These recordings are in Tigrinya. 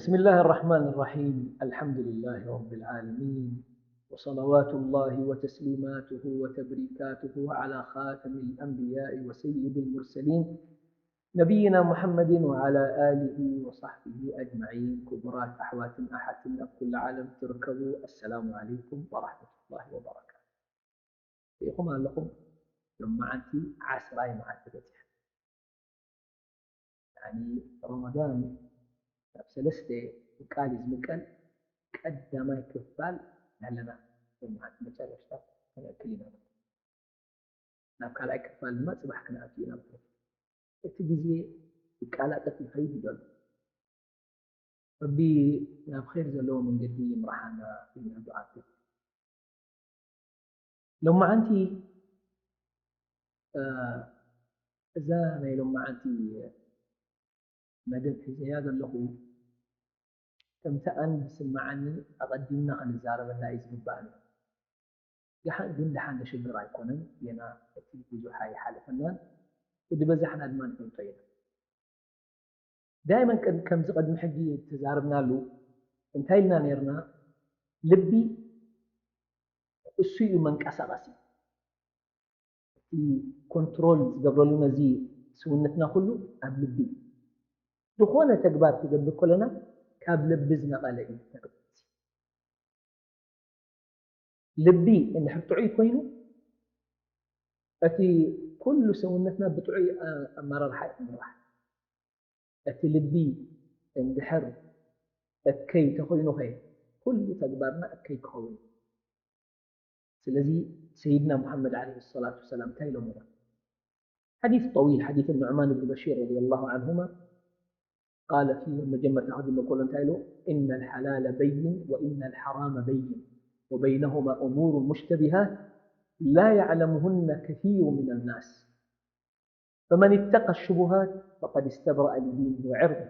بسم الله الرحمن الرحيم. الحمد لله رب العالمين. وصلوات الله وتسليماته وتبريكاته على خاتم الأنبياء وسيد المرسلين نبينا محمد وعلى آله وصحبه أجمعين. ክቡራት ኣሕዋትን ኣሓትን ኣብ ኩሉ ዓለም ትርከቡ፣ السلام عليكم ورحمة الله وبركاته. ርኢኹም ኣለኹም፣ ሎማዓንቲ ዓስራይ መዓልቲ በፂሐ። ያኒ ረመዳን ናብ ሰለስተ ምቃል እዩ ዝምቀል። ቀዳማይ ክፋል ኣለና፣ ሎማዓንቲ መጨረሽታ ክንእክል ኢና። ናብ ካልኣይ ክፋል ድማ ፅባሕ ክንኣቱ ኢና ማለት እዩ። እቲ ግዜ ይቃላጠፍ ይኸይድ ይበሉ። ረቢ ናብ ኸይር ዘለዎ መንገዲ ይምርሓና ኢልና ዱዓ ንገብር። ሎማዓንቲ፣ እ፣ እዛ ናይ ሎማዓንቲ መደብ ሒዘያ ዘለኹ፣ ከምቲ ኣን ዝስምዓኒ ኣቐዲምና ክንዛረበላ እዩ ዝግባእኒ። ደሓን ግን ደሓን ዘሽግር ኣይኮነን፣ ገና እቲ ብዙሕ ኣይሓለፈናን፣ እቲ በዛሕና ድማ ንፈልጦ ኢና። ዳይመን ቅድ-፣ ከምዚ ቅድሚ ሕጂ ተዛርብናሉ እንታይ ኢልና ነይርና? ልቢ እሱ እዩ መንቀሳቐሲ። እቲ ኮንትሮል ዝገብረሉ ነዚ ስውነትና ኩሉ ኣብ ልቢ እዩ። ዝኾነ ተግባር ክገብር ከለና ካብ ልቢ ዝነቐለ እዩ ተግባር። ልቢ እንድሕር ጥዑይ ኮይኑ፣ እቲ ኩሉ ሰውነትና ብጥዑይ ኣ-፣ ኣመራርሓ እዩ ክምራሕ። እቲ ልቢ እንድሕር እከይ ተኾይኑ ኸ፣ ኩሉ ተግባርና እከይ ክኸውን። ስለዚ ሰይድና ሙሓመድ ዓለይሂ ሰላቱ ወሰላም እንታይ ኢሎምና? ሓዲስ ጠዊል፣ ሓዲስ ኑዕማን ብን በሺር ረዲየላሁ ዓንሁማ ቃለ፣ ፊ መጀመርታ ክጅምር ከሎ እንታይ ኢሉ? إن الحلال بين وإن الحرام بين وبينهما أمور مشتبهات لا يعلمهن كثير من الناس فمن اتقى الشبهات فقد استبرأ لدينه وعرضه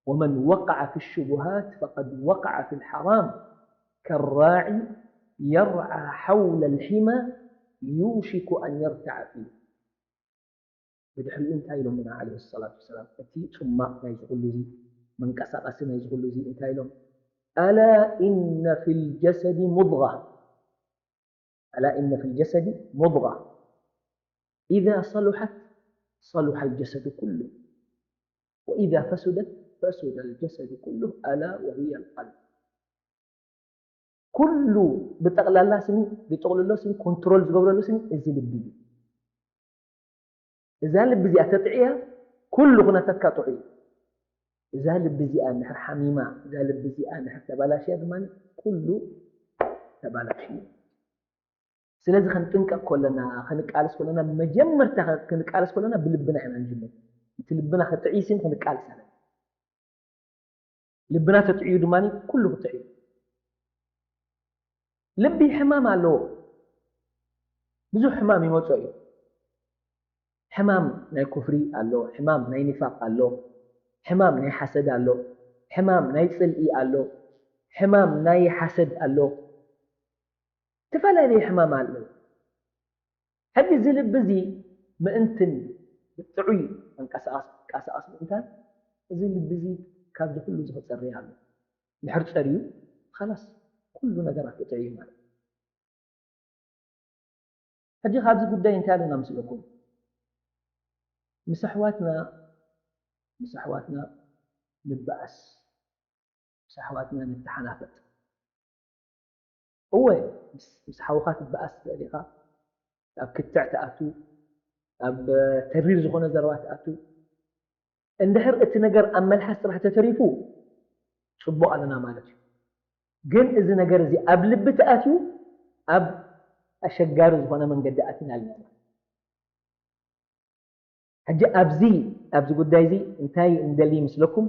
ومن وقع في الشبهات فقد وقع في الحرام كالراعي يرعى حول الحمى يوشك أن يرتع فيه. ብድሕሪኡ እንታይ ኢሎምና ዓለይሂ ሰላቱ ወሰላም? እቲ ጽማቕ ናይዚ ኩሉ እዚ፣ መንቀሳቐሲ ናይዚ ኩሉ እዚ እንታይ ኢሎም? ألا إن في الجسد مضغة ألا إن في الجسد مضغة إذا صلحت صلح الجسد كله وإذا فسدت فسد الجسد كله ألا وهي القلب። ኩሉ ብጠቕላላ ስኒ፣ ብጥቕልሎ ስኒ፣ ኮንትሮል ዝገብረሉ ስኒ እዚ ልቢ እዩ። እዛ ልቢ እዚኣ ተጥዕያ፣ ኩሉ ኩነታትካ ጥዑይ እዩ። እዛ ልቢ እዚኣ እንድሕር ሓሚማ፣ እዛ ልቢ እዚኣ እንድሕር ተባላሽያ ድማ ኩሉ ተባላሽዩ። ስለዚ ክንጥንቀቕ ከለና፣ ክንቃለስ ከለና፣ መጀመርታ ክንቃለስ ከለና ብልብና ኢና ንጅምር። እቲ ልብና ክጥዕይ ስኒ ክንቃለስ ኣለና። ልብና ተጥዕዩ ድማ ኩሉ ክጥዕዩ። ልቢ ሕማም ኣለዎ። ብዙሕ ሕማም ይመጾ እዩ። ሕማም ናይ ኩፍሪ ኣሎ፣ ሕማም ናይ ኒፋቅ ኣሎ፣ ሕማም ናይ ሓሰድ ኣሎ፣ ሕማም ናይ ጽልኢ ኣሎ፣ ሕማም ናይ ሓሰድ ኣሎ። ዝተፈላለዩ ሕማም ኣሎ። ሕጂ እዚ ልቢ እዚ ምእንትን ብጥዑይ መንቀሳቐስ፣ መንቀሳቐስ ምእንታን፣ እዚ ልቢ እዚ ካብዚ ኩሉ እዚ ክጸሪ ኣሎ። እንድሕር ጸርዩ፣ ኸላስ ኩሉ ነገራት ክጥዕይ እዩ ማለት እዩ። ሕጂ ካብዚ ጉዳይ እንታይ ኣለና ምስለኩም? ምስ ኣሕዋትና፣ ምስ ኣሕዋትና ንበኣስ፣ ምስ ኣሕዋትና ንተሓናፈጥ። እወ፣ ምስ፣ ምስ ሓውኻ ትበኣስ ትኽእል ኢኻ። ኣብ ክትዕ ትኣቱ፣ ኣብ ተሪር ዝኾነ ዘረባ ትኣቱ። እንድሕር እቲ ነገር ኣብ መልሓስ ጥራሕ ተተሪፉ፣ ጽቡቕ ኣለና ማለት እዩ። ግን እዚ ነገር እዚ ኣብ ልቢ ተኣትዩ፣ ኣብ ኣሸጋሪ ዝኾነ መንገዲ ኣቲና ኣለና ማለት እዩ። ሕጂ ኣብዚ፣ ኣብዚ ጉዳይ እዚ እንታይ እንደሊ ይመስለኩም?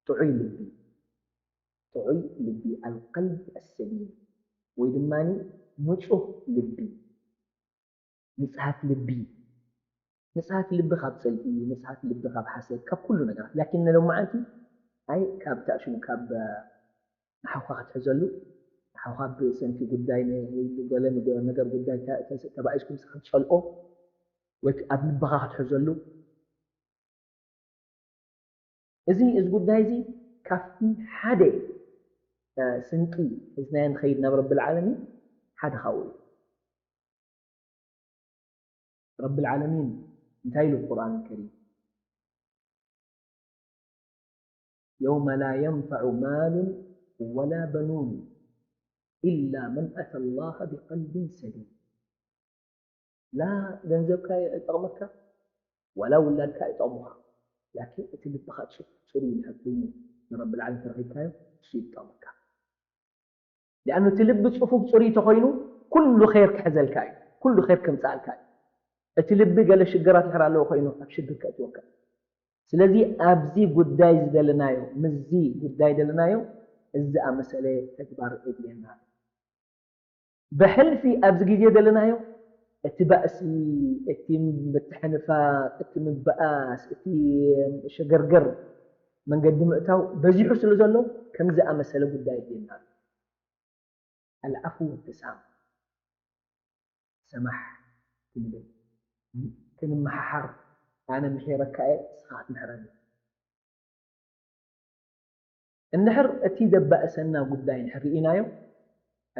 ጥዑይ ልቢ፣ ጥዑይ ልቢ፣ القلب السليم፣ ወይ ድማ ንጹህ ልቢ፣ ንጽሃት ልቢ፣ ንጽሃት ልቢ ካብ ጽልኢ፣ ንጽሃት ልቢ ካብ ሓሰድ፣ ካብ ኩሉ ነገራት። ላኪን ንሎማዓንቲ ኣይ ካብ ታሽሙ፣ ካብ ንሓውካ ክትሕዘሉ፣ ንሓውካ ብሰንኪ ጉዳይ ነ-፣ ወይ ብገለ ንገ-፣ ነገር ጉዳይ ተ-፣ ተ-፣ ተባኢስኩም ንስኻ ክትጸልኦ ወይ ኣብ ልብኻ ክትሕዘሉ፣ እዚ እዚ ጉዳይ እዚ ካብቲ ሓደ ስንቂ ሒዝናዮ ንኸይድ ናብ ረብል ዓለሚን ሓደ ካብኡ እዩ። ረብል ዓለሚን እንታይ ኢሉ ቁርኣን ከሪም? يوم لا ينفع مال ولا بنون إلا من أتى الله بقلب سليم لا ገንዘብካ ይጠቕመካ ዋላ ውላድካ ይጠቕሙኻ ላኪን እቲ ልብኻ ጽፉፍ ጽሩይ እንድሕር ኮይኑ ንረብል ዓለሚን ተረኺብካዮ እሱ ይጠቕመካ። ሊኣኑ እቲ ልቢ ጽፉፍ ጽሩይ ተኾይኑ ኩሉ ኸይር ክሕዘልካ እዩ፣ ኩሉ ኸይር ከምጽኣልካ እዩ። እቲ ልቢ ገለ ሽግራት ድሕር ኣለዎ ኮይኑ ኣብ ሽግር ከእትወካ። ስለዚ ኣብዚ ጉዳይ ዝደለናዮ ምስዚ ጉዳይ ደለናዮ እዚ ኣመሰለ ተግባር የድልየና። ብሕልፊ ኣብዚ ግዜ ዘለናዮ እቲ ባእሲ፣ እቲ ምትሕንፋ፣ እቲ ምበኣስ፣ እቲ ሸገርገር መንገዲ ምእታው በዚሑ ስለ ዘሎ ከምዚ ኣመሰለ ጉዳይ የድልየና ኣሎ። ኣልዓፉ ወተሳም ሰማሕ ክንብል ክንመሓሓር ኣነ ምሒረካ እየ እስኻ ክትምሕረኒ እንድሕር እቲ ዘባእሰና ጉዳይ እንድሕር ርኢናዮ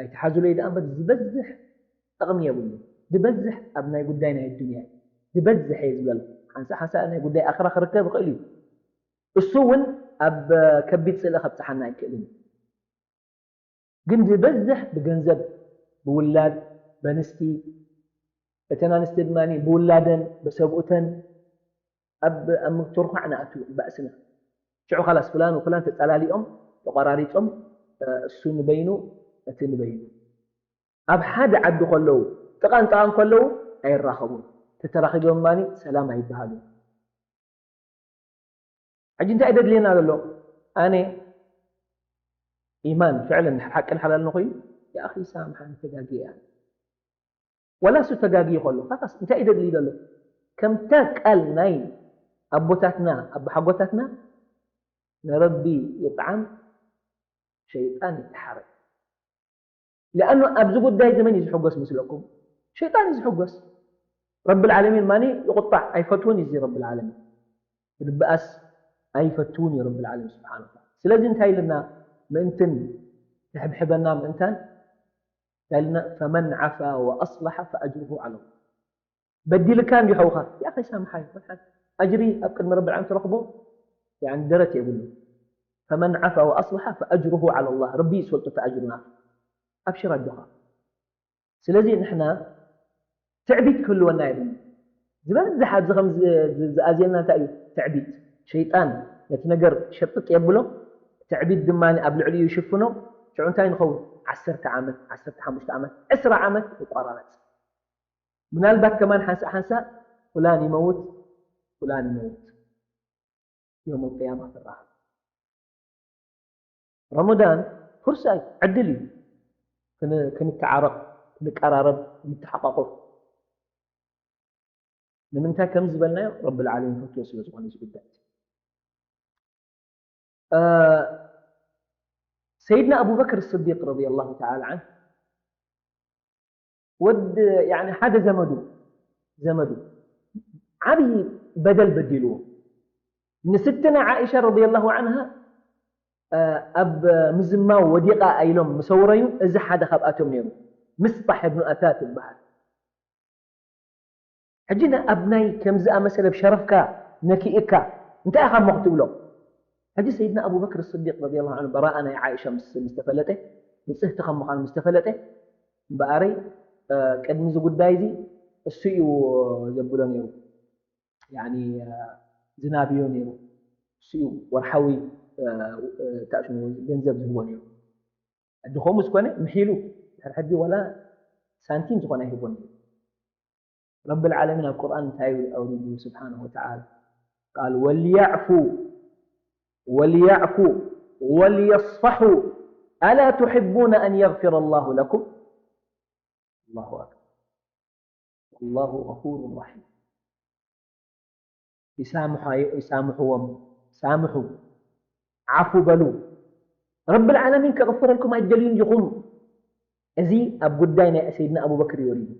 ኣይትሓዙለይ ደኣ እምበር ዝበዝሕ ጠቕሚ የብሉ ዝበዝሕ ኣብ ናይ ጉዳይ ናይ ኣዱንያ ዝበዝሕ እየ ዝበል ሓንሳ ሓንሳ ናይ ጉዳይ ኣኽራ ክርከብ ይኽእል እዩ እሱ እውን ኣብ ከቢድ ስእለ ከብፅሓና ኣይክእልን ግን ዝበዝሕ ብገንዘብ ብውላድ በንስቲ እተን ኣንስቲ ድማ ብውላደን በሰብኡተን ኣብ ኣብ ምትርኳዕ ንኣቱ ባእስና ሽዑ ካላስ ፍላን ወፍላን ተጸላሊኦም ተቋራሪጾም እሱ ንበይኑ እቲ ንበይኑ ኣብ ሓደ ዓዲ ከለዉ ጥቓን ጥቓን ከለዉ ኣይራኸቡን ተተራኺቦም ማኒ ሰላም ኣይበሃሉን ሕጂ እንታይ ደድልየና ዘሎ ኣነ ኢማን ፍዕለን ሓቅን ሓላል ንኮይኑ የኣኺ ሳምሓን ተጋጊ እያ ወላ እሱ ተጋጊ ከሎ ካታስ እንታይ ደድልዩ ዘሎ ከምታ ቃል ናይ ኣቦታትና ኣቦሓጎታትና ንረቢ ይጥዓም ሸይጣን ይተሓረቅ لأنه ኣብዚ ጉዳይ እዚ መን እዩ ዝሕጎስ መስለኩም? ሸይጣን እዩ ዝሕጎስ። ረብል ዓለሚን ማኒ ይቁጣዕ ኣይፈትውን እዩ እዚ ረብል ዓለሚን። ክድበኣስ ኣይፈትውን እዩ ረብል ዓለሚን ስብሓነ ወተዓላ። ስለዚ እንታይ ኢልና ምእንትን ተሕብሕበና ምእንታን እንታይ ኢልና فمن عفا وأصلح فأجره على الله። በዲልካ እንዲ ሓውኻ ያኸ ሳምሓይ ኣጅሪ ኣብ ቅድሚ ረቢ ዓለም ትረኽቦ ደረት የብሉ فمن عفا وأصلح فأجره على الله ረቢ ይስፈልጡ እቲ ኣጅሩ ናቱ ኣብሽር ኣጆኻ ስለዚ ንሕና ትዕቢት ክህልወና የብሉ ዝበዝሕ ኣብዚ ከም ዝኣዝየና እንታይ እዩ ትዕቢት ሸይጣን ነቲ ነገር ሸጥጥ የብሎ ትዕቢት ድማ ኣብ ልዕሊኡ ይሽፍኖ ሽዑ እንታይ ንኸውን ዓሰርተ ዓመት ዓሰርተ ሓሙሽተ ዓመት ዕስራ ዓመት ይቋራረፅ ምናልባት ከማን ሓንሳእ ሓንሳእ ፍላን ይመውት ፍላን ይመውት يوم القيامة ትረኸብ ረመዳን ፍርሳ እዩ ዕድል እዩ ክንተዓረቕ ክንቀራረብ ክንተሓቋቆፍ ንምንታይ ከም ዝበልናዮ ረብል ዓለሚን ፈትዎ ስለ ዝኾነ እዚ ጉዳይ ሰይድና ኣቡበክር ስዲቅ ረዲየላሁ ተዓላ ዓንሁ ወድ ያኒ ሓደ ዘመዱ ዘመዱ ዓብዪ በደል በዲልዎ ንስትና ዓኢሻ ረዲየላሁ ዓንሃ ኣብ ምዝማው ወዲቓ ኢሎም ምሰውረዩ እዚ ሓደ ካብኣቶም ነይሩ ምስጣሕ እብኑ ኣታት ይበሃል ሕጂ ኣብ ናይ ከም ዝኣመሰለ ብ ሸረፍካ ነኪእካ እንታይ ኢኻ እሞ ክትብሎ ሕጂ ሰይድና ኣቡበክር ስዲቅ ረዲየላሁ ዐንሁ በራኣ ናይ ዓኢሻ ምስ ምስ ተፈለጠ ንጽህቲ ከም ምዃኑ ምስ ተፈለጠ እምበኣረይ ቅድሚ እዚ ጉዳይ እዚ እሱ እዩ ዘብሎ ነይሩ ያኒ ዝናብዮ ነይሩ እሱ እዩ ወርሓዊ ታሽሙ ገንዘብ ዝህቦ ነይሩ ሕጂ ከምኡ ዝኾነ ምሒሉ ድሕሪ ሕጂ ወላ ሳንቲም ዝኾነ ኣይህቦን እዩ ረብል ዓለሚን ኣብ ቁርኣን እንታይ ኣውሪዱ ስብሓንሁ ወተዓላ ቃል ወልያዕፉ ወልያዕፉ ወልየስፋሑ ኣላ ትሕቡነ ኣን የግፊረ ላሁ ለኩም ላሁ ኣክበር ወላሁ ገፉሩ ራሒም ይሳምሖ ይሳምሕዎም ሳምሑ ዓፉ በሉ ረብል ዓለሚን ከቕፍረልኩም ኣይደልዩን ዲኹም እዚ ኣብ ጉዳይ ናይ ሰይድና ኣቡበክር እዩ ወሪዱ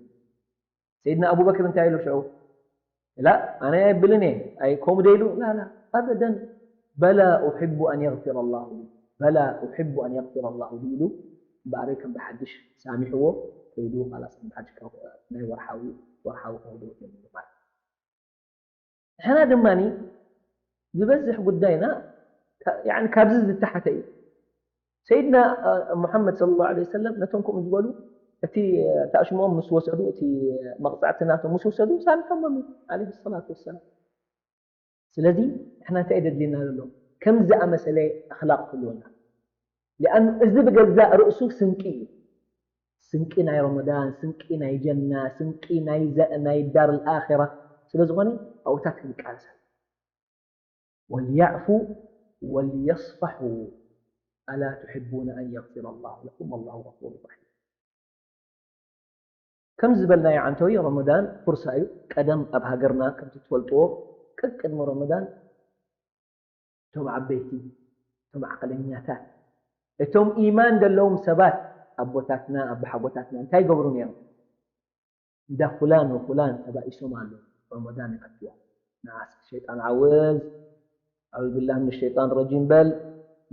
ሰይድና ኣቡበክር እንታይ ኢሉ ሽዑ ላ ኣነ ኣይብልን እየ ኣይ ከምኡ ደ ኢሉ ላ ላ ኣበደን بلى أحب أن يغفر الله لي، بلى أحب أن يغفر الله لي ኢሉ እምበኣረይ ከም ብሓድሽ ሳሚሕዎ ከይዱ ኻላስ ከም ብሓድሽ ካብ ናይ ወርሓዊ ወርሓዊ ከህድኦ ጀሚሩ ማለት እዩ። ንሕና ድማ ዝበዝሕ ጉዳይና ካብዚ ዝተሓተ እዩ። ሰይድና ሙሓመድ صلى الله عليه وسلم ነቶም ከምኡ ዝበሉ እቲ ታእሽሞኦም ምስ ወሰዱ እቲ መቕፃዕቲ ናቶም ምስ ወሰዱ ሳሚሖሞም እዩ عليه الصلاة والسلام። ስለዚ ንሕና እንታይ የደድልየና ዘሎ? ከም ዝኣመሰለ ኣኽላቕ ክህልወና። ሊኣኑ እዚ ብገዛእ ርእሱ ስንቂ እዩ። ስንቂ ናይ ረመዳን፣ ስንቂ ናይ ጀና፣ ስንቂ ናይ ዘ- ናይ ዳር ኣኺራ ስለ ዝኾነ ኣብኡታት ክንቃለስ ኣለና። وليعفوا وليصفحوا ألا تحبون أن يغفر الله لكم والله غفور رحيم. ከም ዝበልናዮ ዓንተዊ ረመዳን ፍርሳ እዩ። ቀደም ኣብ ሃገርና ከምቲ ትፈልጥዎ ቅድሚ ረመዳን እቶም ዓበይቲ እቶም ዓቕለኛታት እቶም ኢማን ዘለዎም ሰባት ኣቦታትና ኣቦሓጎታትና እንታይ ይገብሩ ነይሮም? እንዳ ፍላን ወፍላን ተባኢሶም ኣለዉ። ረመዳን ይኣትዋ። ንዓስ ሸይጣን ዓወዝ ኣዑዝ ቢላህ ምን ሸይጣን ረጂም በል።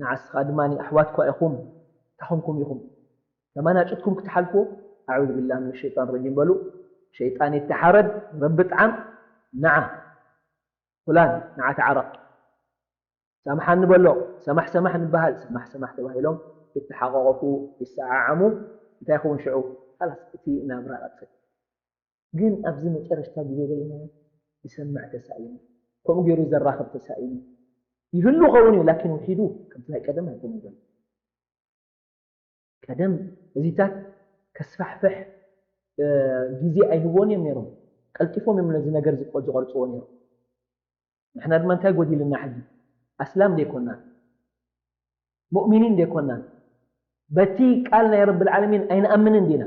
ንዓስኻ ድማ ኣሕዋት እኳ ኢኹም ታኹምኩም ኢኹም ተማናጭትኩም ክትሓልፍዎ ኣዑዝ ቢላህ ምን ሸይጣን ረጂም በሉ። ሸይጣን ይተሓረድ ረቢ ጥዓም። ንዓ ፍላን ንዓ ተዓረቕ ሳምሓኒ በሎ። ሰማሕ ሰማሕ ንበሃል። ሰማሕ ሰማሕ ተባሂሎም ይተሓቋቐፉ ይሰዓዓሙ። እንታይ ይኸውን ሽዑ? ካላስ እቲ ናብራ ቀፅል። ግን ኣብዚ መጨረሽታ ግዜ ዘለና ይሰምዕ ተሳኢኑ ከምኡ ገይሩ ዘራኽብ ተሳኢኑ ይህሉ ኸውን እዩ ላኪን ውሒዱ ከምቲ ናይ ቀደም ኣይኮነ ዘሎ። ቀደም እዚታት ከስፋሕፍሕ ግዜ ኣይህብዎን እዮም ነይሮም። ቀልጢፎም እዮም ነዚ ነገር ዝቆ- ዝቆርፅዎ ነይሮም። ንሕና ድማ እንታይ ጎዲልና ሕጂ? ኣስላም ዘይኮናን ሙእሚኒን ዘይኮናን በቲ ቃል ናይ ረብል ዓለሚን ኣይንኣምንን ዲና?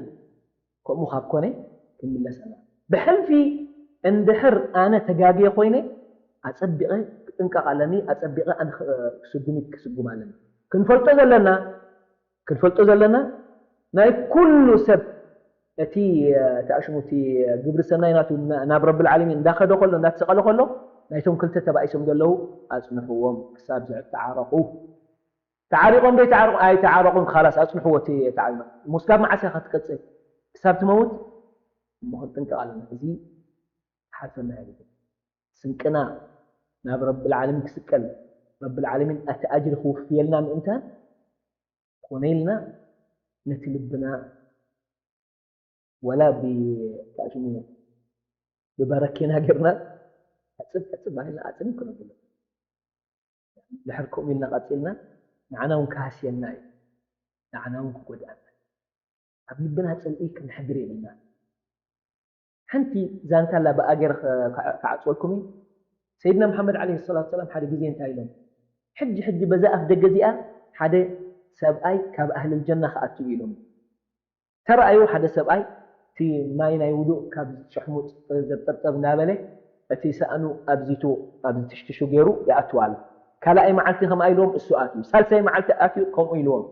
ከምኡ ካብ ኮነ ክንምለስ ኣለና። ብሕልፊ እንድሕር ኣነ ተጋግየ ኮይነ ኣፀቢቐ ክጥንቀቕ ኣለኒ። ኣፀቢቐ ኣነ ክስጉም ክስጉም ኣለኒ። ክንፈልጦ ዘለና ክንፈልጦ ዘለና ናይ ኩሉ ሰብ እቲ ተኣሽሙ እቲ ግብሪ ሰናይ ናቱ ናብ ረብል ዓለሚን እንዳኸደ ከሎ እንዳተሰቐለ ከሎ ናይቶም ክልተ ተባኢሶም ዘለዉ ኣፅንሕዎም ክሳብ ዝዕተዓረቑ። ተዓሪቖም ዶ ይተዓረቑ ኣይተዓረቑን ካላስ ኣፅንሕዎ እቲ ተዓሪማ ሙስካብ መዓስ ኢኻ ትቀፅል ክሳብ ትመውት እሞ ክንጥንቀቕ ኣለና። እዚ ሓልፈና ኣይብልን። ስንቅና ናብ ረብል ዓለሚን ክስቀል ረብል ዓለሚን እቲ ኣጅሪ ክውፍየልና ምእንታን ኮነ ኢልና ነቲ ልብና ወላ ብታእሽሙ ብበረኬና ገርና ዕፅብ ዕፅብ ባሂልና ኣፅኒም ክነብሎ ድሕር ከምኡ ኢልና ቀፂልና ንዓና እውን ክሃስየና እዩ። ንዓና እውን ክጎድኣና ኣብ ልብና ፅልኢ ክንሕድር የብልና። ሓንቲ ዛንታ ኣላ ብኣገር ክዓፅወልኩም እዩ። ሰይድና መሓመድ ዓለይሂ ሰላቱ ሰላም ሓደ ግዜ እንታይ ኢሎም? ሕጂ ሕጂ በዛ ኣፍ ደገ እዚኣ ሓደ ሰብኣይ ካብ ኣህልል ጀና ክኣቱ እዩ ኢሎም። ተረኣዩ ሓደ ሰብኣይ እቲ ማይ ናይ ውዱእ ካብ ሸሕሙ ዘብጠብጠብ እናበለ እቲ ሰእኑ ኣብዚቱ ኣብዚ ትሽትሹ ገይሩ ይኣትው ኣሎ። ካልኣይ መዓልቲ ከምኣ ኢልዎም እሱ ኣትዩ። ሳልሳይ መዓልቲ ኣትዩ ከምኡ ኢልዎም።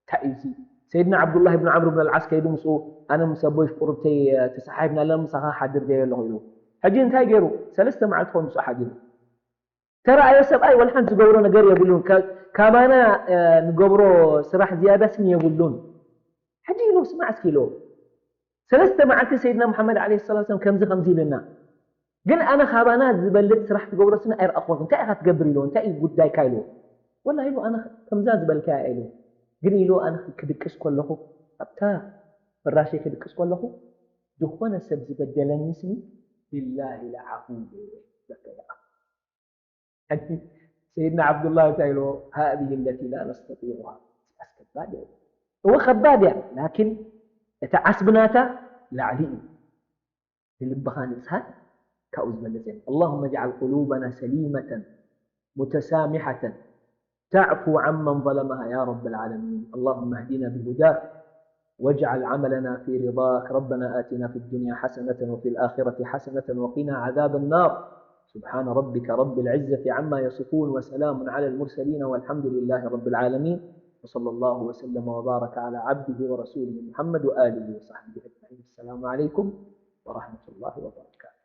እንታይ እዩ እዚ? ሰይድና ዓብዱላህ ብን ዓምር ብን ኣልዓስ ከይዱ ምስኡ ኣነ ምስ ኣቦይ ቁርብተይ ተሰሓሒብና ኣለና ምሳኻ ሓድር ገይረ ኣለኹ ኢሉ። ሕጂ እንታይ ገይሩ? ሰለስተ መዓልቲ ኾን ምስኡ ሓዲሩ። ተረኣዮ ሰብኣይ ወላ ሓንቲ ዝገብሮ ነገር የብሉን። ካባና ንገብሮ ስራሕ ዝያዳ ስን የብሉን። ሕጂ ኢሉ ስማዕ እስኪ ኢልዎ። ሰለስተ መዓልቲ ሰይድና መሓመድ ዓለይሂ ሰላቱ ወሰላም ከምዚ ከምዚ ኢሉና። ግን ኣነ ካባና ዝበልጥ ስራሕ ትገብሮ ስኒ ኣይረኣኹን። እንታይ ኢኻ ትገብር ኢልዎ። እንታይ እዩ ጉዳይካ ኢልዎ። ወላ ኢሉ ኣነ ከምዛ ዝበልካያ ኢሉ። ግን ኢሉ ኣነ ክድቅስ ከለኹ ኣብታ ፍራሸይ ክድቅስ ከለኹ ዝኾነ ሰብ ዝበደለኒ ስኒ ቢላሂ ለዓፉ በቃ ይኣ። ሰይድና ዓብዱላህ እንታይ ኢልዎ? ሃዚህ ለቲ ላ ነስተጢዑሃ። ኣስከባድ እየ። እወ ከባድ እያ፣ ላኪን እቲ ዓስቢ ናታ ላዕሊ እዩ። ንልብኻ ንጽሃ ካብኡ ዝበለጸ የለን። اللهم اجعل قلوبنا سليمة متسامحة تعفو عمن ظلمها يا رب العالمين. اللهم اهدنا بهداك واجعل عملنا في رضاك. ربنا آتنا في الدنيا حسنة وفي الآخرة حسنة وقنا عذاب النار. سبحان ربك رب العزة عما يصفون وسلام على المرسلين والحمد لله رب العالمين. وصلى الله وسلم وبارك على عبده ورسوله محمد وآله وصحبه أجمعين. السلام عليكم ورحمة الله وبركاته.